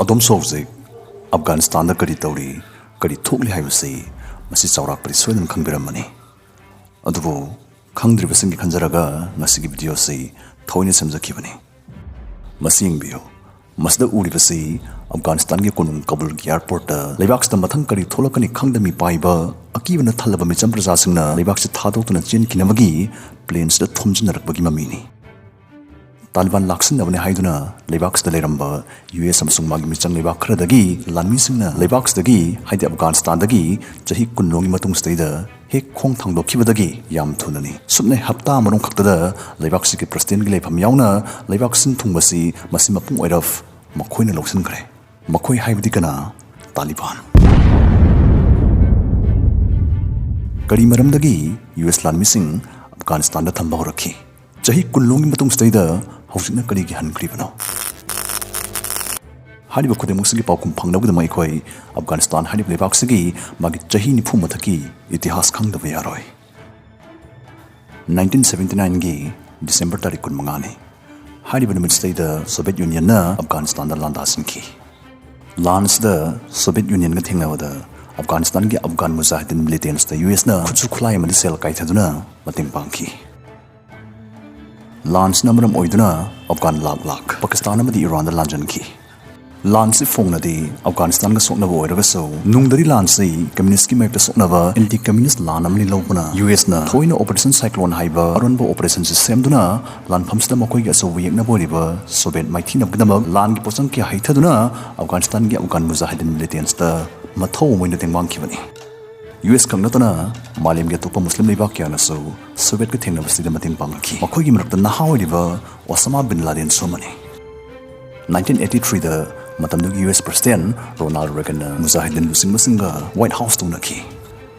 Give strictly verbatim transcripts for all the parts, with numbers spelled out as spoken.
ꯑꯗꯣꯝꯁꯨ ꯍꯧꯖꯤꯛ ꯑꯐꯒꯥꯅꯤꯁꯇꯥꯟꯗ ꯀꯔꯤ ꯇꯧꯔꯤ, ꯀꯔꯤ ꯊꯣꯛꯂꯤ ꯍꯥꯏꯕꯁꯤ ꯃꯁꯤ ꯆꯥꯎꯔꯥꯛꯄꯗꯤ ꯁꯣꯏꯗꯅ ꯈꯪꯕꯤꯔꯝꯃꯅꯤ꯫ ꯑꯗꯨꯕꯨ ꯈꯪꯗ꯭ꯔꯤꯕꯁꯤꯡꯒꯤ ꯈꯟꯖꯔꯒ ꯉꯁꯤꯒꯤ ꯚꯤꯗꯤꯑꯣ ꯑꯁꯤ ꯊꯑꯣꯏꯅ ꯁꯦꯝꯖꯈꯤꯕꯅꯤ꯫ ꯃꯁꯤ ꯌꯦꯡꯕꯤꯌꯨ꯫ ꯃꯁꯤꯗ ꯎꯔꯤꯕꯁꯤ ꯑꯐꯒꯥꯅꯤꯁꯇꯥꯟꯒꯤ ꯀꯣꯅꯨꯡ ꯀꯕꯨꯜꯒꯤ ꯑꯦꯌꯔꯄꯣꯔꯠꯇ ꯂꯩꯕꯥꯛꯁꯤꯗ ꯃꯊꯪ ꯀꯔꯤ ꯊꯣꯛꯂꯛꯀꯅꯤ ꯈꯪꯗ ꯃꯤꯄꯥꯏꯕ ꯑꯀꯤꯕꯅ ꯊꯜꯂꯕ ꯃꯤꯆꯝ ꯄ꯭ꯔꯖꯥꯁꯤꯡꯅ ꯂꯩꯕꯥꯛꯁꯤ ꯊꯥꯗꯣꯛꯇꯨꯅ ꯆꯦꯟꯈꯤꯅꯕꯒꯤ ꯄ꯭ꯂꯦꯟꯁꯤꯗ ꯊꯣꯝꯖꯤꯟꯅꯔꯛꯄꯒꯤ ꯃꯃꯤꯅꯤ꯫ ꯇꯥꯂꯤꯕꯥꯟ ꯂꯥꯛꯁꯤꯟꯅꯕꯅꯤ ꯍꯥꯏꯗꯨꯅ ꯂꯩꯕꯥꯛꯁꯤꯗ ꯂꯩꯔꯝꯕ ꯌꯨ ꯑꯦꯁ ꯑꯃꯁꯨꯡ ꯃꯥꯒꯤ ꯃꯤꯆꯪ ꯂꯩꯕꯥꯛ ꯈꯔꯗꯒꯤ ꯂꯥꯟꯃꯤꯁꯤꯡꯅ ꯂꯩꯕꯥꯛꯁꯤꯗꯒꯤ, ꯍꯥꯏꯗꯤ ꯑꯐꯒꯥꯅꯤꯁꯇꯥꯟꯗꯒꯤ, ꯆꯍꯤ ꯀꯨꯟ ꯔꯣꯝꯒꯤ ꯃꯇꯨꯡꯁꯤꯗꯩꯗ ꯍꯦꯛ ꯈꯣꯡ ꯊꯥꯡꯗꯣꯛꯈꯤꯕꯗꯒꯤ ꯌꯥꯝ ꯊꯨꯅꯅꯤ꯫ ꯁꯨꯞꯅ ꯍꯞꯇꯥ ꯑꯃꯔꯣꯝ ꯈꯛꯇꯗ ꯂꯩꯕꯥꯛꯁꯤꯒꯤ ꯄ꯭ꯔꯁꯤꯗꯦꯟꯒꯤ ꯂꯩꯐꯝ ꯌꯥꯎꯅ ꯂꯩꯕꯥꯛ ꯁꯤꯟ ꯊꯨꯡꯕꯁꯤ ꯃꯁꯤ ꯃꯄꯨꯡ ꯑꯣꯏꯔꯞ ꯃꯈꯣꯏꯅ ꯂꯧꯁꯤꯟꯈ꯭ꯔꯦ꯫ ꯃꯈꯣꯏ ꯍꯥꯏꯕꯗꯤ ꯀꯅꯥ? ꯇꯥꯂꯤꯕꯥꯟ꯫ ꯀꯔꯤ ꯃꯔꯝꯗꯒꯤ ꯌꯨ ꯑꯦꯁ ꯂꯥꯟꯃꯤꯁꯤꯡ ꯑꯐꯒꯥꯅꯤꯁꯇꯥꯟꯗ ꯊꯝꯕ ꯍꯧꯔꯛꯈꯤ? ꯆꯍꯤ ꯀꯨꯟ ꯂꯣꯝꯒꯤ ꯃꯇꯨꯡꯁꯤꯗꯩꯗ ꯍꯧꯖꯤꯛꯅ ꯀꯔꯤꯒꯤ ꯍꯟꯈ꯭ꯔꯤꯕꯅꯣ? ꯍꯥꯏꯔꯤꯕ ꯈꯨꯗꯤꯡꯃꯛꯁꯤꯒꯤ ꯄꯥꯎꯈꯨꯝ ꯐꯪꯅꯕꯒꯤꯗꯃꯛ ꯑꯩꯈꯣꯏ ꯑꯐꯒꯥꯅꯤꯁꯇꯥꯟ ꯍꯥꯏꯔꯤꯕ ꯂꯩꯕꯥꯛꯁꯤꯒꯤ ꯃꯥꯒꯤ ꯆꯍꯤ ꯅꯤꯐꯨ ꯃꯊꯛꯀꯤ ꯏꯇꯤꯍꯥꯁ ꯈꯪꯗꯕ ꯌꯥꯔꯣꯏ꯫ ꯅꯥꯏꯟꯇꯤꯟ ꯁꯕꯦꯟꯇꯤ ꯅꯥꯏꯟꯒꯤ ꯗꯤꯁꯦꯝꯕꯔ ꯇꯥꯔꯤꯛ ꯀꯨꯟꯃꯉꯥꯅꯤ꯫ ꯍꯥꯏꯔꯤꯕ ꯅꯨꯃꯤꯠꯁꯤꯗꯩꯗ ꯁꯣꯚꯤꯌꯦꯠ ꯌꯨꯅꯤꯌꯟꯅ ꯑꯐꯒꯥꯅꯤꯁꯇꯥꯟꯗ ꯂꯥꯟꯗꯥꯁꯤꯟꯈꯤ꯫ ꯂꯥꯟꯁꯤꯗ ꯁꯣꯚꯤꯌꯦꯠ ꯌꯨꯅꯤꯌꯟꯒ ꯊꯦꯡꯅꯕꯗ ꯑꯐꯒꯥꯅꯤꯁꯇꯥꯟꯒꯤ ꯑꯐꯒꯥꯟ ꯃꯨꯖꯥꯍꯤꯗꯤꯟ ꯃꯤꯂꯤꯇꯦꯟꯁꯇ ꯌꯨ ꯑꯦꯁꯅ ꯈꯨꯠꯁꯨ ꯈꯨꯠꯂꯥꯏ ꯑꯃꯗꯤ ꯁꯦꯜ ꯀꯥꯏꯊꯗꯨꯅ ꯃꯇꯦꯡ ꯄꯥꯡꯈꯤ꯫ ꯂꯥꯟꯁꯤꯅ ꯃꯔꯝ ꯑꯣꯏꯗꯨꯅ ꯑꯐꯒꯥꯟ ꯂꯥꯈ ꯂꯥꯈ ꯄꯥꯀꯤꯁꯇꯥꯟ ꯑꯃꯗꯤ ꯏꯔꯥꯟꯗ ꯂꯥꯟꯖꯟꯈꯤ꯫ ꯂꯥꯟꯁꯤ ꯐꯣꯡꯅꯗꯤ ꯑꯐꯒꯥꯅꯤꯁꯇꯥꯟꯒ ꯁꯣꯛꯅꯕ ꯑꯣꯏꯔꯒꯁꯨ, ꯅꯨꯡꯗꯗꯤ ꯂꯥꯟꯁꯤ ꯀꯝꯌꯨꯅꯤꯁ꯭ꯠꯀꯤ ꯃꯥꯌꯣꯛꯇ ꯁꯣꯛꯅꯕ ꯑꯦꯟꯇꯤ ꯀꯝꯌꯨꯅꯤꯁ꯭ꯠ ꯂꯥꯟ ꯑꯃꯅꯤ ꯂꯧꯕꯅ ꯌꯨ ꯑꯦꯁꯅ ꯊꯑꯣꯏꯅ ꯑꯣꯄꯔꯦꯁꯟ ꯁꯥꯏꯀ꯭ꯂꯣꯟ ꯍꯥꯏꯕ ꯑꯔꯣꯟꯕ ꯑꯣꯄꯔꯦꯁꯟꯁꯤ ꯁꯦꯝꯗꯨꯅ ꯂꯥꯟꯐꯝꯁꯤꯗ ꯃꯈꯣꯏꯒꯤ ꯑꯆꯧꯕ ꯌꯦꯛꯅꯕ ꯑꯣꯏꯔꯤꯕ ꯁꯣꯚꯤꯌꯦꯠ ꯃꯥꯏꯊꯤꯅꯕꯒꯤꯗꯃꯛ ꯂꯥꯟꯒꯤ ꯄꯣꯠꯆꯪ ꯀꯌꯥ ꯍꯩꯊꯗꯨꯅ ꯑꯐꯒꯥꯅꯤꯁꯇꯥꯟꯒꯤ ꯑꯐꯒꯥꯟ ꯃꯨꯖꯥꯍꯤꯗꯤꯟ ꯃꯤꯂꯤꯇꯦꯟꯁꯇ ꯃꯊꯧ ꯑꯃ ꯑꯣꯏꯅ ꯇꯦꯡꯕꯥꯡꯈꯤꯕꯅꯤ꯫ ꯌꯨ ꯑꯦꯁ ꯈꯛ ꯅꯠꯇꯅ ꯃꯥꯂꯦꯝꯒꯤ ꯑꯇꯣꯞꯄ ꯃꯨꯁꯂꯤꯝ ꯂꯩꯕꯥꯛ ꯀꯌꯥꯅꯁꯨ ꯁꯣꯚꯤꯌꯦꯠꯀ ꯊꯦꯡꯅꯕꯁꯤꯗ ꯃꯇꯦꯡ ꯄꯥꯡꯂꯛꯈꯤ꯫ ꯃꯈꯣꯏꯒꯤ ꯃꯔꯛꯇ ꯅꯍꯥ ꯑꯣꯏꯔꯤꯕ ꯑꯣꯁꯥꯃꯥ ꯕꯤꯟ ꯂꯥꯗꯦꯟꯁꯨ ꯑꯃꯅꯤ꯫ ꯅꯥꯏꯟꯇꯤꯟ ꯑꯩꯠꯇꯤ ꯊ꯭ꯔꯤꯗ ꯃꯇꯝꯗꯨꯒꯤ ꯌꯨ ꯑꯦꯁ ꯄ꯭ꯔꯁꯤꯗꯦꯟ ꯔꯣꯅꯥꯜꯗ ꯔꯦꯒꯟꯅ ꯃꯨꯖꯥꯍꯤꯗꯤꯟ ꯂꯨꯆꯤꯡꯕꯁꯤꯡꯒ ꯋꯥꯏꯠ ꯍꯥꯎꯁꯇ ꯎꯅꯈꯤ꯫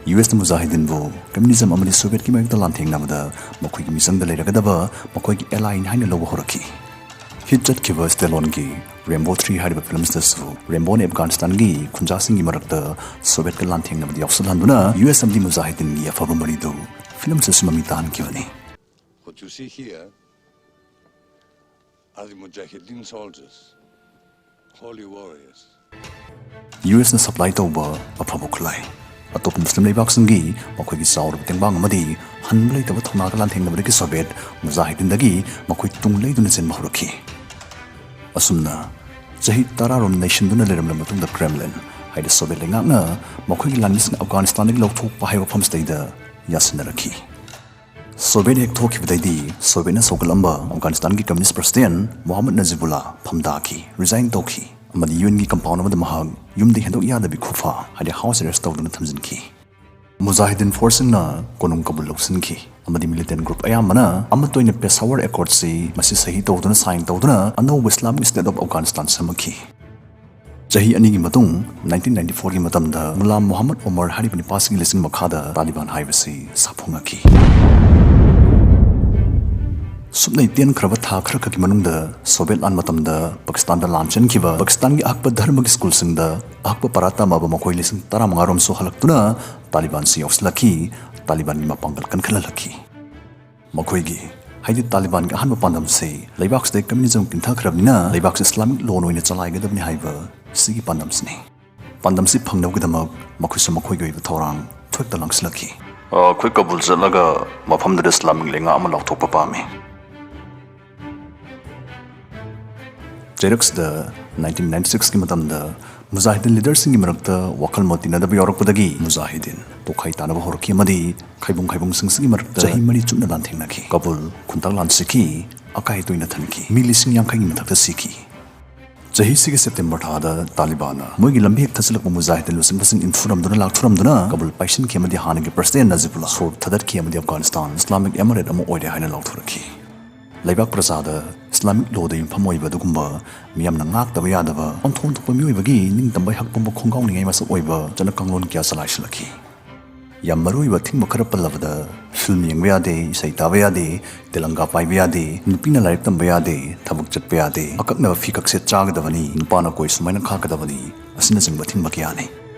ꯌꯨ ꯑꯦꯁꯅ ꯃꯨꯖꯥꯍꯤꯗꯤꯟꯕꯨ ꯀꯝꯌꯨꯅꯤꯖꯝ ꯑꯃꯗꯤ ꯁꯣꯚꯤꯌꯦꯠꯀꯤ ꯃꯥꯌꯣꯛꯇ ꯂꯥꯟꯊꯦꯡꯅꯕꯗ ꯃꯈꯣꯏꯒꯤ ꯃꯤꯆꯪꯗ ꯂꯩꯔꯒꯗꯕ ꯃꯈꯣꯏꯒꯤ ꯑꯦꯂꯥꯏꯅꯤ ꯍꯥꯏꯅ ꯂꯧꯕ ꯍꯧꯔꯛꯈꯤ꯫ ꯍꯤꯠ ꯆꯠꯈꯤꯕ ꯁ꯭ꯇꯦꯂꯣꯟꯒꯤ ꯔꯦꯝꯕꯣ ꯊ꯭ꯔꯤ ꯍꯥꯏꯔꯤꯕ ꯐꯤꯂꯝꯁꯤꯗꯁꯨ ꯔꯦꯝꯕꯣꯅ ꯑꯐꯒꯥꯅꯤꯁꯇꯥꯟꯒꯤ ꯈꯨꯟꯖꯥꯁꯤꯡꯒꯤ ꯃꯔꯛꯇ ꯁꯣꯚꯤꯌꯦꯠꯀ ꯂꯥꯟꯊꯦꯡꯅꯕꯗ ꯌꯥꯎꯁꯜꯍꯟꯗꯨꯅ ꯌꯨ ꯑꯦꯁ ꯑꯃꯗꯤ ꯃꯨꯖꯥꯍꯤꯗꯤꯟꯒꯤ ꯑꯐꯕ ꯃꯔꯤꯗꯨ ꯐꯤꯂꯝꯁꯤꯗꯁꯨ ꯃꯃꯤ ꯇꯥꯍꯟꯈꯤꯕꯅꯤ꯫ What you see here are the Mujahideen soldiers. Holy warriors. U ꯑꯦꯁꯅ ꯁꯄ꯭ꯂꯥꯏ ꯇꯧꯕ ꯑꯐꯕ ꯈꯨꯠꯂꯥꯏ, ꯑꯇꯣꯞꯄ ꯃꯨꯁꯂꯤꯝ ꯂꯩꯕꯥꯛꯁꯤꯡꯒꯤ ꯃꯈꯣꯏꯒꯤ ꯆꯥꯎꯔꯕ ꯇꯦꯡꯕꯥꯡ ꯑꯃꯗꯤ ꯍꯟꯕ ꯂꯩꯇꯕ ꯊꯧꯅꯥꯒ ꯂꯥꯟꯊꯦꯡꯅꯕꯗꯒꯤ ꯁꯣꯚꯤꯌꯦꯠ ꯃꯨꯖꯥꯍꯤꯗꯤꯟꯗꯒꯤ ꯃꯈꯣꯏ ꯇꯨꯡ ꯂꯩꯗꯨꯅ ꯆꯦꯟꯕ ꯍꯧꯔꯛꯈꯤ꯫ ꯑꯁꯨꯝꯅ ꯆꯍꯤ ꯇꯔꯥꯔꯣꯝ ꯅꯩꯁꯤꯟꯗꯨꯅ ꯂꯩꯔꯝꯂꯕ ꯃꯇꯨꯡꯗ ꯀ꯭ꯔꯦꯝꯂꯤꯟ, ꯍꯥꯏꯗꯤ ꯁꯣꯚꯤꯌꯦꯠ ꯂꯩꯉꯥꯛꯅ ꯃꯈꯣꯏꯒꯤ ꯂꯥꯟꯃꯤꯁꯤꯡ ꯑꯐꯒꯥꯅꯤꯁꯇꯥꯟꯗꯒꯤ ꯂꯧꯊꯣꯛꯄ ꯍꯥꯏꯕ ꯋꯥꯐꯝꯁꯤꯗꯩꯗ ꯌꯥꯁꯤꯟꯅꯔꯛꯈꯤ꯫ ꯁꯣꯚꯤꯌꯦꯠ ꯍꯦꯛ ꯊꯣꯛꯈꯤꯕꯗꯩꯗꯤ ꯁꯣꯚꯤꯌꯦꯠꯅ ꯁꯧꯒꯠꯂꯝꯕ ꯑꯐꯒꯥꯅꯤꯁꯇꯥꯟꯒꯤ ꯀꯝꯌꯨꯅꯤꯁ꯭ꯠ ꯄ꯭ꯔꯁꯤꯗꯦꯟꯠ ꯃꯣꯍꯝꯃꯗ ꯅꯖꯤꯕꯨꯜꯂꯥ ꯐꯝꯗꯥꯈꯤ, ꯔꯤꯖꯥꯏꯟ ꯇꯧꯈꯤ, ꯑꯃꯗꯤ ꯌꯨ ꯑꯦꯟꯒꯤ ꯀꯝꯄꯥꯎꯟ ꯑꯃꯗ ꯃꯍꯥꯛ ꯌꯨꯝꯗꯒꯤ ꯍꯦꯟꯗꯣꯛ ꯌꯥꯗꯕꯤ ꯈꯨꯐꯥ, ꯍꯥꯏꯗꯤ ꯍꯥꯎꯁ ꯑꯦꯔꯦꯁ꯭ꯠ ꯇꯧꯗꯨꯅ ꯊꯝꯖꯤꯟꯈꯤ꯫ ꯃꯨꯖꯥꯍꯤꯗꯤꯟ ꯐꯣꯔꯁꯁꯤꯡꯅ ꯀꯣꯅꯨꯡ ꯀꯕꯨꯜ ꯂꯧꯁꯤꯟꯈꯤ, ꯑꯃꯗꯤ ꯃꯤꯂꯤꯇꯦꯟꯠ ꯒ꯭ꯔꯨꯞ ꯑꯌꯥꯝꯕꯅ ꯑꯃꯠꯇ ꯑꯣꯏꯅ ꯄꯦꯁꯥꯋꯔ ꯑꯦꯀꯣꯔꯗꯁꯤ ꯃꯁꯤ ꯁꯍꯤ ꯇꯧꯗꯨꯅ, ꯁꯥꯏꯟ ꯇꯧꯗꯨꯅ ꯑꯅꯧꯕ ꯏꯁꯂꯥꯃꯤꯛ ꯁ꯭ꯇꯦꯠ ꯑꯣꯐ ꯑꯐꯒꯥꯅꯤꯁꯇꯥꯟ ꯁꯦꯝꯃꯛꯈꯤ꯫ ꯆꯍꯤ ꯑꯅꯤꯒꯤ ꯃꯇꯨꯡ, ꯅꯥꯏꯟꯇꯤꯟ ꯅꯥꯏꯟꯇꯤ ꯐꯣꯔꯒꯤ ꯃꯇꯝꯗ ꯒꯨꯂꯥꯝ ꯃꯨꯍꯝꯃꯗ ꯑꯣꯃꯔ ꯍꯥꯏꯔꯤꯕ ꯅꯤꯄꯥꯁꯤꯒꯤ ꯂꯤꯁꯤꯡ ꯃꯈꯥꯗ ꯇꯥꯂꯤꯕꯥꯟ ꯍꯥꯏꯕꯁꯤ ꯁꯥꯐꯣꯡꯉꯛꯈꯤ꯫ ꯁꯨꯞꯅꯩ ꯇꯦꯟꯈ꯭ꯔꯕ ꯊꯥ ꯈꯔꯈꯛꯀꯤ ꯃꯅꯨꯡꯗ ꯁꯣꯚꯤꯌꯦꯠ ꯂꯥꯟ ꯃꯇꯝꯗ ꯄꯥꯀꯤꯁꯇꯥꯟꯗ ꯂꯥꯟ ꯆꯦꯟꯈꯤꯕ, ꯄꯥꯀꯤꯁꯇꯥꯟꯒꯤ ꯑꯍꯛꯄ ꯙꯔꯃꯒꯤ ꯁ꯭ꯀꯨꯜꯁꯤꯡꯗ ꯑꯍꯛꯄ ꯄꯔꯥ ꯇꯝꯃꯕ ꯃꯈꯣꯏ ꯂꯤꯁꯤꯡ ꯇꯔꯥꯃꯉꯥꯔꯣꯝꯁꯨ ꯍꯜꯂꯛꯇꯨꯅ ꯇꯥꯂꯤꯕꯥꯟꯁꯤ ꯌꯥꯎꯁꯤꯜꯂꯛꯈꯤ, ꯇꯥꯂꯤꯕꯥꯟꯒꯤ ꯃꯄꯥꯡꯒꯜ ꯀꯟꯈꯠꯍꯜꯂꯛꯈꯤ꯫ ꯃꯈꯣꯏꯒꯤ, ꯍꯥꯏꯗꯤ ꯇꯥꯂꯤꯕꯥꯟꯒꯤ ꯑꯍꯥꯟꯕ ꯄꯥꯟꯗꯝꯁꯤ ꯂꯩꯕꯥꯛꯁꯤꯗ ꯀꯝꯌꯨꯅꯤꯖꯝ ꯀꯤꯟꯊꯈ꯭ꯔꯕꯅꯤꯅ ꯂꯩꯕꯥꯛꯁꯤ ꯏꯁꯂꯥꯃꯤꯛ ꯂꯣꯟ ꯑꯣꯏꯅ ꯆꯂꯥꯏꯒꯗꯕꯅꯤ ꯍꯥꯏꯕ ꯁꯤꯒꯤ ꯄꯥꯟꯗꯝꯁꯤꯅꯤ꯫ ꯄꯥꯟꯗꯝꯁꯤ ꯐꯪꯅꯕꯒꯤꯗꯃꯛ ꯃꯈꯣꯏꯁꯨ ꯃꯈꯣꯏꯒꯤ ꯑꯣꯏꯕ ꯊꯧꯔꯥꯡ ꯊꯣꯛꯇ ꯂꯥꯡꯁꯤꯜꯂꯛꯈꯤ꯫ ꯑ, ꯑꯩꯈꯣꯏ ꯀꯕꯨꯜ ꯆꯠꯂꯒ ꯃꯐꯝꯗꯨꯗ ꯏꯁꯂꯥꯃꯤꯛ ꯂꯩꯉꯥꯛ ꯑꯃ ꯂꯥꯎꯊꯣꯛꯄ ꯄꯥꯝꯃꯤ꯫ ꯆꯩꯔꯛꯁꯤꯗ ꯅꯥꯏꯟꯇꯤꯟ ꯅꯥꯏꯟꯇꯤ ꯁꯤꯛꯁꯀꯤ ꯃꯇꯝꯗ ꯃꯨꯖꯥꯍꯤꯗꯤꯟ ꯂꯤꯗꯔꯁꯤꯡꯒꯤ ꯃꯔꯛꯇ ꯋꯥꯈꯜ ꯃꯣꯠ ꯇꯤꯟꯅꯗꯕ ꯌꯥꯎꯔꯛꯄꯗꯒꯤ ꯃꯨꯖꯥꯍꯤꯗꯤꯟ ꯇꯣꯈꯥꯏ ꯇꯥꯅꯕ ꯍꯧꯔꯛꯈꯤ ꯑꯃꯗꯤ ꯈꯥꯏꯕꯨꯡ ꯈꯥꯏꯕꯨꯡꯁꯤꯡꯁꯤꯒꯤ ꯃꯔꯛꯇ ꯆꯍꯤ ꯃꯔꯤ ꯆꯨꯞꯅ ꯂꯥꯟꯊꯦꯡꯅꯈꯤ꯫ ꯀꯕꯨꯜ ꯈꯨꯟꯇꯥꯛ ꯂꯥꯟ ꯁꯤꯈꯤ, ꯑꯀꯥꯏ ꯑꯇꯣꯏꯅ ꯊꯟꯈꯤ, ꯃꯤ ꯂꯤꯁꯤꯡ ꯌꯥꯡꯈꯩꯒꯤ ꯃꯊꯛꯇ ꯁꯤꯈꯤ꯫ ꯆꯍꯤꯁꯤꯒꯤ ꯁꯦꯞꯇꯦꯝꯕꯔ ꯊꯥꯗ ꯇꯥꯂꯤꯕꯥꯟꯅ ꯃꯣꯏꯒꯤ ꯂꯝꯕꯤ ꯍꯦꯛ ꯊꯠꯆꯤꯜꯂꯛꯄ ꯃꯨꯖꯥꯍꯤꯗꯤꯟ ꯂꯨꯆꯤꯡꯕꯁꯤꯡ ꯏꯟꯐꯨꯔꯝꯗꯨꯅ ꯂꯥꯛꯊꯨꯔꯝꯗꯨꯅ ꯀꯕꯨꯜ ꯄꯥꯏꯁꯤꯟꯈꯤ ꯑꯃꯗꯤ ꯍꯥꯟꯅꯒꯤ ꯄ꯭ꯔꯁꯤꯗꯦꯟꯠ ꯅꯖꯤꯕꯨꯜꯂꯥ ꯁꯣꯔ ꯊꯥꯗꯠꯈꯤ ꯑꯃꯗꯤ ꯑꯐꯒꯥꯅꯤꯁꯇꯥꯟ ꯏꯁꯂꯥꯃꯤꯛ ꯑꯦꯃꯥꯔꯦꯠ ꯑꯃ ꯑꯣꯏꯔꯦ ꯍꯥꯏꯅ ꯂꯥꯎꯊꯣꯔꯛꯈꯤ꯫ ꯂꯩꯕꯥꯛ ꯄ꯭ꯔꯖꯥꯗ ꯏꯁꯂꯥꯃꯤꯛ ꯂꯣꯗ ꯌꯨꯝꯐꯝ ꯑꯣꯏꯕ ꯑꯗꯨꯒꯨꯝꯕ ꯃꯤꯌꯥꯝꯅ ꯉꯥꯛꯇꯕ ꯌꯥꯗꯕ ꯑꯣꯟꯊꯣꯛ ꯑꯣꯟꯊꯣꯛꯄ ꯃꯤꯑꯣꯏꯕꯒꯤ ꯅꯤꯡꯇꯝꯕ ꯍꯛꯄꯝꯕ ꯈꯣꯡꯒꯥꯎꯅꯤꯡꯉꯥꯏ ꯃꯁꯛ ꯑꯣꯏꯕ ꯆꯠꯅ ꯀꯥꯡꯂꯣꯟ ꯀꯌꯥ ꯆꯂꯥꯏꯁꯤꯜꯂꯛꯈꯤ꯫ ꯌꯥꯝ ꯃꯔꯨꯑꯣꯏꯕ ꯑꯊꯤꯡꯕ ꯈꯔ ꯄꯜꯂꯕꯗ, ꯐꯤꯜꯝ ꯌꯦꯡꯕ ꯌꯥꯗꯦ, ꯏꯁꯩ ꯇꯥꯕ ꯌꯥꯗꯦ, ꯇꯦꯂꯪꯒꯥ ꯄꯥꯏꯕ ꯌꯥꯗꯦ, ꯅꯨꯄꯤꯅ ꯂꯥꯏꯔꯤꯛ ꯇꯝꯕ ꯌꯥꯗꯦ, ꯊꯕꯛ ꯆꯠꯄ ꯌꯥꯗꯦ, ꯑꯀꯛꯅꯕ ꯐꯤ ꯀꯛꯁꯦꯠ ꯆꯥꯒꯗꯕꯅꯤ, ꯅꯨꯄꯥꯅ ꯀꯣꯏ ꯁꯨꯃꯥꯏꯅ ꯈꯥꯛꯀꯗꯕꯅꯤ, ꯑꯁꯤꯅꯆꯤꯡꯕ ꯑꯊꯤꯡꯕ ꯀꯌꯥꯅꯤ꯫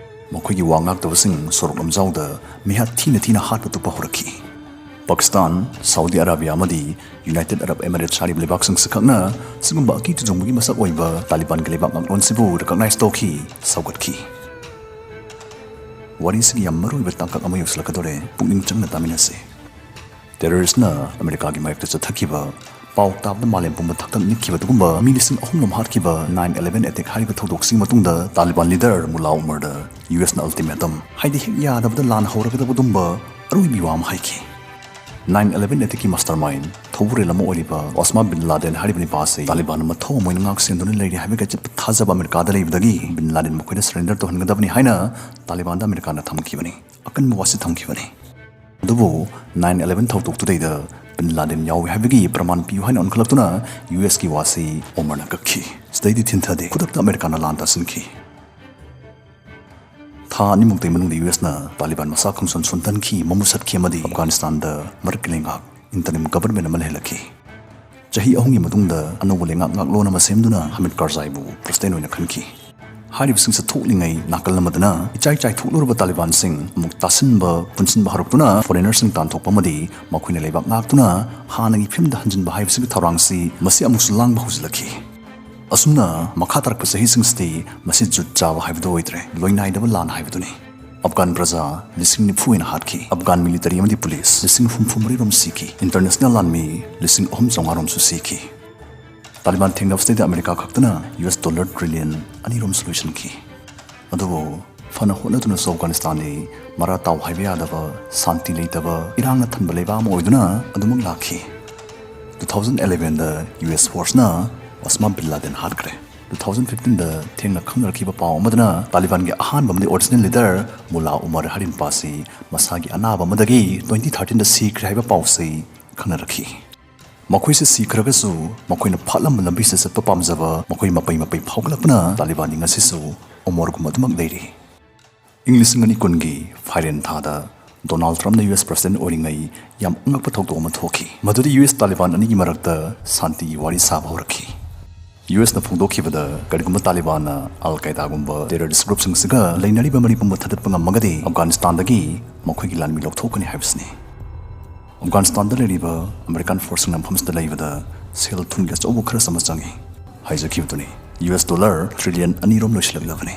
ꯃꯈꯣꯏꯒꯤ ꯋꯥ ꯉꯥꯛꯇꯕꯁꯤꯡ ꯁꯣꯔꯣꯛ ꯂꯝꯖꯥꯎꯗ ꯃꯤꯍꯥꯠ ꯊꯤꯅ ꯊꯤꯅ ꯍꯥꯠꯄ ꯇꯨꯞꯄ ꯍꯧꯔꯛꯈꯤ꯫ ꯄꯥꯀꯤꯁꯇꯥꯟ, ꯁꯥꯎꯗꯤ ꯑꯔꯥꯕꯤꯌꯥ ꯑꯃꯗꯤ ꯌꯨꯅꯥꯏꯇꯦꯗ ꯑꯔꯕ ꯑꯦꯃꯤꯔꯦꯠꯁ ꯍꯥꯏꯔꯤꯕ ꯂꯩꯕꯥꯛꯁꯤꯡꯁꯤ ꯈꯛꯅ ꯁꯤꯒꯨꯝꯕ ꯑꯀꯤ ꯇꯨꯖꯨꯡꯕꯒꯤ ꯃꯁꯛ ꯑꯣꯏꯕ ꯇꯥꯂꯤꯕꯥꯟꯒꯤ ꯂꯩꯕꯥꯛ ꯉꯥꯛꯂꯣꯟꯁꯤꯕꯨ ꯔꯤꯀꯣꯒꯅꯥꯏꯖ ꯇꯧꯈꯤ, ꯁꯧꯒꯠꯈꯤ꯫ ꯋꯥꯔꯤꯁꯤꯒꯤ ꯌꯥꯝ ꯃꯔꯨꯑꯣꯏꯕ ꯇꯥꯡꯀꯛ ꯑꯃ ꯌꯧꯁꯤꯜꯂꯛꯀꯗꯧꯔꯦ, ꯄꯨꯛꯅꯤꯡ ꯆꯪꯅ ꯇꯥꯃꯤꯟꯅꯁꯤ꯫ ꯇꯦꯔꯣꯔꯤꯁ꯭ꯠꯅ ꯑꯃꯦꯔꯤꯀꯥꯒꯤ ꯃꯥꯌꯣꯛꯇ ꯆꯠꯊꯈꯤꯕ, ꯄꯥꯎ ꯇꯥꯕꯗ ꯃꯥꯂꯦꯝ ꯄꯨꯝꯕ ꯊꯛꯊꯛ ꯅꯤꯛꯈꯤꯕ ꯑꯗꯨꯒꯨꯝꯕ ꯃꯤ ꯂꯤꯁꯤꯡ ꯑꯍꯨꯝ ꯂꯣꯝ ꯍꯥꯠꯈꯤꯕ ꯅꯥꯏꯟ ꯏꯂꯦꯚꯦꯟ ꯑꯦꯇꯦꯛ ꯍꯥꯏꯔꯤꯕ ꯊꯧꯗꯣꯛꯁꯤꯒꯤ ꯃꯇꯨꯡꯗ ꯇꯥꯂꯤꯕꯥꯟ ꯂꯤꯗꯔ ꯃꯨꯂꯥ ꯎꯃꯔꯗ ꯌꯨ ꯑꯦꯁꯅ ꯑꯜꯇꯤꯃꯦꯇꯝ, ꯍꯥꯏꯗꯤ ꯍꯦꯛ ꯌꯥꯗꯕꯗ ꯂꯥꯟ ꯍꯧꯔꯒꯗꯕ ꯑꯗꯨꯝꯕ ꯑꯔꯣꯏꯕꯤ ꯋꯥ ꯑꯃ ꯍꯥꯏꯈꯤ꯫ ꯅꯥꯏꯟ ꯏꯂꯦꯚꯦꯟ ꯑꯦꯇꯦꯛꯀꯤ ꯃꯥꯁꯇꯔ ꯃꯥꯏꯟ, ꯊꯧꯕꯨꯔꯦꯜ ꯑꯃ ꯑꯣꯏꯔꯤꯕ ꯑꯣꯁꯃꯥ ꯕꯤꯟ ꯂꯥꯗꯦꯟ ꯍꯥꯏꯔꯤꯕ ꯅꯨꯄꯥ ꯑꯁꯤ ꯇꯥꯂꯤꯕꯥꯟꯅ ꯃꯊꯧ ꯑꯃ ꯑꯣꯏꯅ ꯉꯥꯛ ꯁꯦꯟꯗꯨꯅ ꯂꯩꯔꯤ ꯍꯥꯏꯕꯒꯤ ꯑꯆꯦꯠꯄ ꯊꯥꯖꯕ ꯑꯃꯦꯔꯤꯀꯥꯗ ꯂꯩꯕꯗꯒꯤ ꯕꯤꯟ ꯂꯥꯗꯦꯟ ꯃꯈꯣꯏꯗ ꯁꯔꯦꯟꯗꯔ ꯇꯧꯍꯟꯒꯗꯕꯅꯤ ꯍꯥꯏꯅ ꯇꯥꯂꯤꯕꯥꯟꯗ ꯑꯃꯦꯔꯤꯀꯥꯅ ꯊꯝꯈꯤꯕꯅꯤ, ꯑꯀꯟꯕ ꯋꯥꯁꯤ ꯊꯝꯈꯤꯕꯅꯤ꯫ ꯑꯗꯨꯕꯨ ꯅꯥꯏꯟ ꯏꯂꯦꯚꯦꯟ ꯊꯧꯗꯣꯛꯇꯨꯗꯩꯗ ꯕꯤꯟ ꯂꯥꯗꯦꯟ ꯌꯥꯎꯏ ꯍꯥꯏꯕꯒꯤ ꯄ꯭ꯔꯃꯥꯟ ꯄꯤꯌꯨ ꯍꯥꯏꯅ ꯑꯣꯟꯈꯠꯂꯛꯇꯨꯅ ꯌꯨ ꯑꯦꯁꯀꯤ ꯋꯥꯁꯤ ꯑꯣꯃꯔꯅ ꯀꯛꯈꯤ꯫ ꯁꯤꯗꯩꯗꯤ ꯊꯤꯟꯊꯗꯦ, ꯈꯨꯗꯛꯇ ꯑꯃꯦꯔꯤꯀꯥꯅ ꯂꯥꯟ ꯇꯥꯁꯤꯟꯈꯤ꯫ ꯊꯥ ꯑꯅꯤꯃꯨꯛꯇꯒꯤ ꯃꯅꯨꯡꯗ ꯌꯨ ꯑꯦꯁꯅ ꯇꯥꯂꯤꯕꯥꯟ ꯃꯁꯥ ꯈꯪꯁꯣꯟ ꯁꯣꯟꯊꯟꯈꯤ, ꯃꯃꯨꯠ ꯁꯠꯈꯤ ꯑꯃꯗꯤ ꯑꯐꯒꯥꯅꯤꯁꯇꯥꯟꯗ ꯃꯔꯛꯀꯤ ꯂꯩꯉꯥꯛ, ꯏꯟꯇꯔꯤꯝ ꯒꯚꯔꯟꯃꯦꯟ ꯑꯃ ꯂꯩꯍꯜꯂꯛꯈꯤ꯫ ꯆꯍꯤ ꯑꯍꯨꯝꯒꯤ ꯃꯇꯨꯡꯗ ꯑꯅꯧꯕ ꯂꯩꯉꯥꯛ ꯉꯥꯛꯂꯣꯟ ꯑꯃ ꯁꯦꯝꯗꯨꯅ ꯍꯥꯃꯤꯗ ꯀꯥꯔꯖꯥꯏꯕꯨ ꯄ꯭ꯔꯁꯤꯗꯦꯟ ꯑꯣꯏꯅ ꯈꯟꯈꯤ꯫ ꯍꯥꯏꯔꯤꯕꯁꯤꯡꯁꯦ ꯊꯣꯛꯂꯤꯉꯩ ꯅꯥꯀꯜ ꯑꯃꯗꯅ ꯏꯆꯥꯏ ꯆꯥꯏꯊꯣꯛꯂꯨꯔꯕ ꯇꯥꯂꯤꯕꯥꯟꯁꯤꯡ ꯑꯃꯨꯛ ꯇꯥꯁꯤꯟꯕ, ꯄꯨꯟꯁꯤꯟꯕ ꯍꯧꯔꯛꯇꯨꯅ ꯐꯣꯔꯦꯅꯔꯁꯤꯡ ꯇꯥꯟꯊꯣꯛꯄ ꯑꯃꯗꯤ ꯃꯈꯣꯏꯅ ꯂꯩꯕꯥꯛ ꯉꯥꯛꯇꯨꯅ ꯍꯥꯟꯅꯒꯤ ꯐꯤꯕꯝꯗ ꯍꯟꯖꯤꯟꯕ ꯍꯥꯏꯕꯁꯤꯒꯤ ꯊꯧꯔꯥꯡꯁꯤ ꯃꯁꯤ ꯑꯃꯨꯛꯁꯨ ꯂꯥꯡꯕ ꯍꯧꯖꯤꯜꯂꯛꯈꯤ꯫ ꯑꯁꯨꯝꯅ ꯃꯈꯥ ꯇꯥꯔꯛꯄ ꯆꯍꯤꯁꯤꯡꯁꯤꯗꯤ ꯃꯁꯤ ꯖꯨꯠ ꯆꯥꯕ ꯍꯥꯏꯕꯗꯨ ꯑꯣꯏꯗ꯭ꯔꯦ, ꯂꯣꯏꯅꯥꯏꯗꯕ ꯂꯥꯟ ꯍꯥꯏꯕꯗꯨꯅꯤ꯫ ꯑꯐꯒꯥꯟ ꯄ꯭ꯔꯖꯥ ꯂꯤꯁꯤꯡ ꯅꯤꯐꯨ ꯍꯦꯟꯅ ꯍꯥꯠꯈꯤ꯫ ꯑꯐꯒꯥꯟ ꯃꯤꯂꯤꯇꯔꯤ ꯑꯃꯗꯤ ꯄꯨꯂꯤꯁ ꯂꯤꯁꯤꯡ ꯍꯨꯝꯐꯨ ꯃꯔꯤ ꯔꯣꯝ ꯁꯤꯈꯤ꯫ ꯏꯟꯇꯔꯅꯦꯁꯅꯦꯜ ꯂꯥꯟꯃꯤ ꯂꯤꯁꯤꯡ ꯑꯍꯨꯝ ꯆꯥꯝꯃꯉꯥ ꯔꯣꯝꯁꯨ ꯁꯤꯈꯤ꯫ ꯇꯥꯂꯤꯕꯥꯟ ꯊꯦꯡꯅꯕꯁꯤꯗꯩꯗ ꯑꯃꯦꯔꯤꯀꯥ ꯈꯛꯇꯅ ꯌꯨ ꯑꯦꯁ ꯗꯣꯂꯔ ꯇ꯭ꯔꯤꯂꯤꯌꯟ ꯑꯅꯤ ꯔꯣꯝꯁꯨ ꯂꯣꯏꯁꯤꯟꯈꯤ꯫ ꯑꯗꯨꯕꯨ ꯐꯅ ꯍꯣꯠꯅꯗꯨꯅꯁꯨ ꯑꯐꯒꯥꯅꯤꯁꯇꯥꯟꯗꯤ ꯃꯔꯥ ꯇꯥꯎ ꯍꯥꯏꯕ ꯌꯥꯗꯕ, ꯁꯥꯟꯇꯤ ꯂꯩꯇꯕ, ꯏꯔꯥꯡꯅ ꯊꯟꯕ ꯂꯩꯕꯥꯛ ꯑꯃ ꯑꯣꯏꯗꯨꯅ ꯑꯗꯨꯃꯛ ꯂꯥꯛꯈꯤ꯫ ꯇꯨ ꯊꯥꯎꯖꯟ ꯑꯦꯂꯦꯚꯦꯟꯗ ꯌꯨ ꯑꯦꯁ ꯐꯣꯔꯁꯅ ꯑꯣꯁꯃꯥ ꯕꯤꯟ ꯂꯥꯗꯦꯟ ꯍꯥꯠꯈ꯭ꯔꯦ꯫ ꯇꯨ ꯊꯥꯎꯖꯟ ꯐꯤꯐꯇꯤꯟꯗ ꯊꯦꯡꯅ ꯈꯪꯅꯔꯛꯈꯤꯕ ꯄꯥꯎ ꯑꯃꯗꯅ ꯇꯥꯂꯤꯕꯥꯟꯒꯤ ꯑꯍꯥꯟꯕ ꯑꯃꯗꯤ ꯑꯣꯔꯤꯖꯤꯅꯦꯜ ꯂꯤꯗꯔ ꯃꯨꯂꯥ ꯎꯃꯔ ꯍꯥꯏꯔꯤꯕ ꯅꯨꯄꯥꯁꯤ ꯃꯁꯥꯒꯤ ꯑꯅꯥꯕ ꯑꯃꯗꯒꯤ ꯇ꯭ꯋꯦꯟꯇꯤ ꯊꯥꯔꯇꯤꯟꯗ ꯁꯤꯈ꯭ꯔꯦ ꯍꯥꯏꯕ ꯄꯥꯎꯁꯤ ꯈꯪꯅꯔꯛꯈꯤ꯫ ꯃꯈꯣꯏꯁꯤ ꯁꯤꯈ꯭ꯔꯒꯁꯨ ꯃꯈꯣꯏꯅ ꯐꯥꯠꯂꯝꯕ ꯂꯝꯕꯤꯁꯤꯗ ꯆꯠꯄ ꯄꯥꯝꯖꯕ ꯃꯈꯣꯏ ꯃꯄꯩ ꯃꯄꯩ ꯐꯥꯎꯒꯠꯂꯛꯄꯅ ꯇꯥꯂꯤꯕꯥꯟꯗꯤ ꯉꯁꯤꯁꯨ ꯎꯃꯔꯒꯨꯝ ꯑꯗꯨꯃꯛ ꯂꯩꯔꯤ꯫ ꯏꯪ ꯂꯤꯁꯤꯡ ꯑꯅꯤ ꯀꯨꯟꯒꯤ ꯐꯥꯏꯔꯦꯟ ꯊꯥꯗ ꯗꯣꯅꯥꯜꯗ ꯇ꯭ꯔꯝꯞꯅ ꯌꯨ ꯑꯦꯁ ꯄ꯭ꯔꯁꯤꯗꯦꯟ ꯑꯣꯏꯔꯤꯉꯩ ꯌꯥꯝ ꯑꯉꯛꯄ ꯊꯧꯗꯣꯛ ꯑꯃ ꯊꯣꯛꯈꯤ꯫ ꯃꯗꯨꯗꯤ ꯌꯨ ꯑꯦꯁ ꯇꯥꯂꯤꯕꯥꯟ ꯑꯅꯤꯒꯤ ꯃꯔꯛꯇ ꯁꯥꯟꯇꯤꯒꯤ ꯋꯥꯔꯤ ꯁꯥꯕ ꯍꯧꯔꯛꯈꯤ꯫ ꯌꯨ ꯑꯦꯁꯅ ꯐꯣꯡꯗꯣꯛꯈꯤꯕꯗ ꯀꯔꯤꯒꯨꯝꯕ ꯇꯥꯂꯤꯕꯥꯟꯅ ꯑꯜ ꯀꯥꯏꯗꯥꯒꯨꯝꯕ ꯇꯦꯔꯣꯔꯤꯁ꯭ꯠ ꯒ꯭ꯔꯨꯞꯁꯤꯡꯁꯤꯒ ꯂꯩꯅꯔꯤꯕ ꯃꯔꯤ ꯄꯨꯝꯕ ꯊꯗꯠꯄ ꯉꯝꯃꯒꯗꯤ ꯑꯐꯒꯥꯅꯤꯁꯇꯥꯟꯗꯒꯤ ꯃꯈꯣꯏꯒꯤ ꯂꯥꯟꯃꯤ ꯂꯧꯊꯣꯛꯀꯅꯤ ꯍꯥꯏꯕꯁꯤꯅꯤ꯫ ꯑꯐꯒꯥꯅꯤꯁꯇꯥꯟꯗ ꯂꯩꯔꯤꯕ ꯑꯃꯦꯔꯤꯀꯥꯟ ꯐꯣꯔꯁꯁꯤꯡꯅ ꯃꯐꯝꯁꯤꯗ ꯂꯩꯕꯗ ꯁꯦꯜ ꯊꯨꯝꯒꯤ ꯑꯆꯧꯕ ꯈꯔꯁ ꯑꯃ ꯆꯪꯏ꯫ ꯍꯥꯏꯖꯈꯤꯕꯗꯨꯅꯤ, ꯌꯨ ꯑꯦꯁ ꯗꯣꯂꯔ ꯇ꯭ꯔꯤꯂꯤꯌꯟ ꯑꯅꯤꯔꯣꯝ ꯂꯣꯏꯁꯤꯜꯂꯛꯂꯕꯅꯤ꯫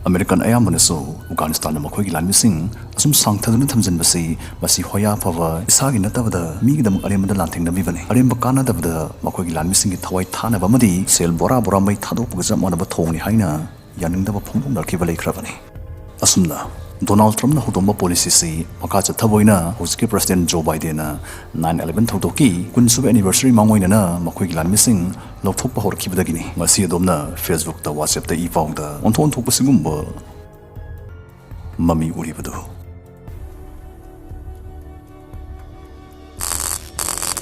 ꯑꯃꯦꯔꯤꯀꯥꯟ ꯑꯌꯥꯝꯕꯅꯁꯨ ꯑꯐꯒꯥꯅꯤꯁꯇꯥꯟꯗ ꯃꯈꯣꯏꯒꯤ ꯂꯥꯟꯃꯤꯁꯤꯡ ꯑꯁꯨꯝ ꯁꯥꯡꯊꯗꯨꯅ ꯊꯝꯖꯤꯟꯕꯁꯤ, ꯃꯁꯤ ꯍꯣꯌꯥ ꯐꯕ, ꯏꯁꯥꯒꯤ ꯅꯠꯇꯕꯗ ꯃꯤꯒꯤꯗꯃꯛ ꯑꯔꯦꯝꯕꯗ ꯂꯥꯟꯊꯦꯡꯅꯕꯤꯕꯅꯤ꯫ ꯑꯔꯦꯝꯕ ꯀꯥꯟꯅꯗꯕꯗ ꯃꯈꯣꯏꯒꯤ ꯂꯥꯟꯃꯤꯁꯤꯡꯒꯤ ꯊꯋꯥꯏ ꯊꯥꯅꯕ ꯑꯃꯗꯤ ꯁꯦꯜ ꯕꯣꯔꯥ ꯕꯣꯔꯥ ꯃꯩ ꯊꯥꯗꯣꯛꯄꯒ ꯆꯞ ꯃꯥꯟꯅꯕ ꯊꯧꯑꯣꯡꯅꯤ ꯍꯥꯏꯅ ꯌꯥꯅꯤꯡꯗꯕ ꯐꯣꯡꯗꯣꯛꯅꯔꯛꯈꯤꯕ ꯂꯩꯈ꯭ꯔꯕꯅꯤ꯫ ꯑꯁꯨꯝꯅ ꯗꯣꯅꯥꯜꯗ ꯇ꯭ꯔꯝꯞꯅ ꯍꯧꯗꯣꯛꯄ ꯄꯣꯂꯤꯁꯤꯁꯤ ꯃꯈꯥ ꯆꯠꯊꯕ ꯑꯣꯏꯅ ꯍꯧꯖꯤꯛꯀꯤ ꯄ꯭ꯔꯦꯁꯤꯗꯦꯟꯠ ꯖꯣ ꯕꯥꯏꯗꯦꯟꯅ ꯅꯥꯏꯟ ꯑꯦꯂꯦꯚꯦꯟ ꯊꯧꯗꯣꯛꯀꯤ ꯀꯨꯟꯁꯨꯕ ꯑꯦꯅꯤꯚꯔꯁꯔꯤ ꯃꯥꯡꯑꯣꯏꯅꯅ ꯃꯈꯣꯏꯒꯤ ꯂꯥꯟꯃꯤꯁꯤꯡ ꯂꯧꯊꯣꯛꯄ ꯍꯧꯔꯛꯈꯤꯕꯗꯒꯤꯅꯤ꯫ ꯉꯁꯤ ꯑꯗꯣꯝꯅ ꯐꯦꯁꯕꯨꯛꯇ, ꯋꯥꯆꯦꯞꯇ ꯏ ꯄꯥꯎꯗ ꯑꯣꯟꯊꯣꯛ ꯑꯣꯟꯊꯣꯛꯄ ꯁꯤꯒꯨꯝꯕ ꯃꯃꯤ ꯎꯔꯤꯕꯗꯨ꯫